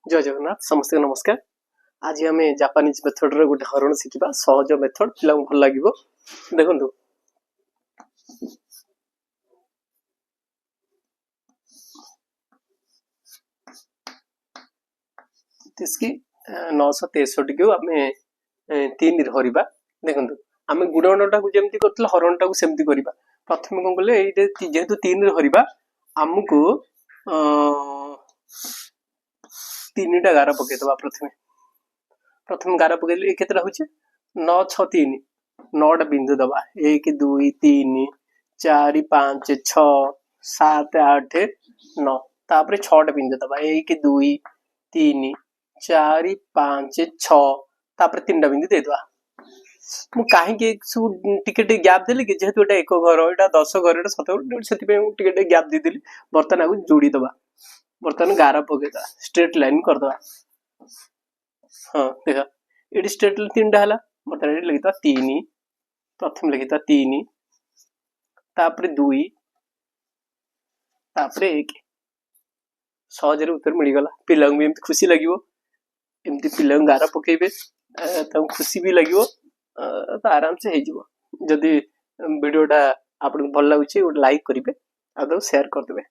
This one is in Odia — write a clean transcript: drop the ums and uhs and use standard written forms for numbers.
ଜୟ ଜଗନ୍ନାଥ, ସମସ୍ତଙ୍କୁ ନମସ୍କାର। ଆଜି ଆମେ ଜାପାନିଜ ମେଥଡର ଗୋଟେ ହରଣ ଶିଖିବା। ସହଜ ମେଥଡ, ପିଲାଙ୍କୁ ଭଲ ଲାଗିବ। ଦେଖନ୍ତୁ, କି 963କୁ ଆମେ 3ରେ ହରିବା। ଦେଖନ୍ତୁ, ଆମେ ଗୁଣନଟାକୁ ଯେମିତି କରୁଥିଲେ, ହରଣଟାକୁ ସେମିତି କରିବା। ପ୍ରଥମେ କ'ଣ କଲେ? ଏଇଟା ଯେହେତୁ 3ରେ ହରିବା, ଆମକୁ 3ଟା ଗାର ପକେଇଦବା ପ୍ରଥମେ। ପ୍ରଥମେ ଗାର ପକେଇଲେ ଏ କେତେଟା ହଉଛି? 9, 6, 3, 9ଟା ବିନ୍ଦୁ ଦବା। 1, 2, 3, 4, 5, 6, 7, 8, 9। ତାପରେ 6ଟା ବିନ୍ଦୁ ଦବା। 1, 2, 3, 4, 5, 6। ତାପରେ 3ଟା ବିନ୍ଦୁ ଦେଇଦବା। ମୁଁ କାହିଁକି ସବୁ ଟିକେ ଟିକେ ଗ୍ୟାପ୍ ଦେଲି କି, ଯେହେତୁ ଏଇଟା ଏକ ଘର, ଏଇଟା 10 ଘର, ଏଇଟା 7 ଘର, ସେଥିପାଇଁ ମୁଁ ଟିକେ ଟିକେ ଗ୍ୟାପ୍ ଦେଇଦେଲି। ବର୍ତ୍ତମାନ ଆକୁ ଯୋଡ଼ିଦବା। ବର୍ତ୍ତମାନ ଗାର ପକେଇଦବା, ଷ୍ଟ୍ରେଟ୍ ଲାଇନ୍ କରିଦବା। ହଁ, ଦେଖ, ଏଠି ଷ୍ଟ୍ରେଟ୍ ଲାଇନ୍ 3ଟା ହେଲା। ବର୍ତ୍ତମାନ ଏଠି ଲେଖିଦବା 3। ପ୍ରଥମେ ଲେଖିଦବା 3, ତାପରେ 2, ତାପରେ 1। ସହଜରେ ଉତ୍ତର ମିଳିଗଲା। ପିଲାଙ୍କୁ ବି ଏମିତି ଖୁସି ଲାଗିବ। ଏମିତି ପିଲାଙ୍କୁ ଗାର ପକେଇବେ, ତାଙ୍କୁ ଖୁସି ବି ଲାଗିବ, ତ ଆରାମସେ ହେଇଯିବ। ଯଦି ଭିଡ଼ିଓଟା ଆପଣଙ୍କୁ ଭଲ ଲାଗୁଛି, ଗୋଟେ ଲାଇକ୍ କରିବେ ଆଉ ତାକୁ ସେୟାର କରିଦେବେ।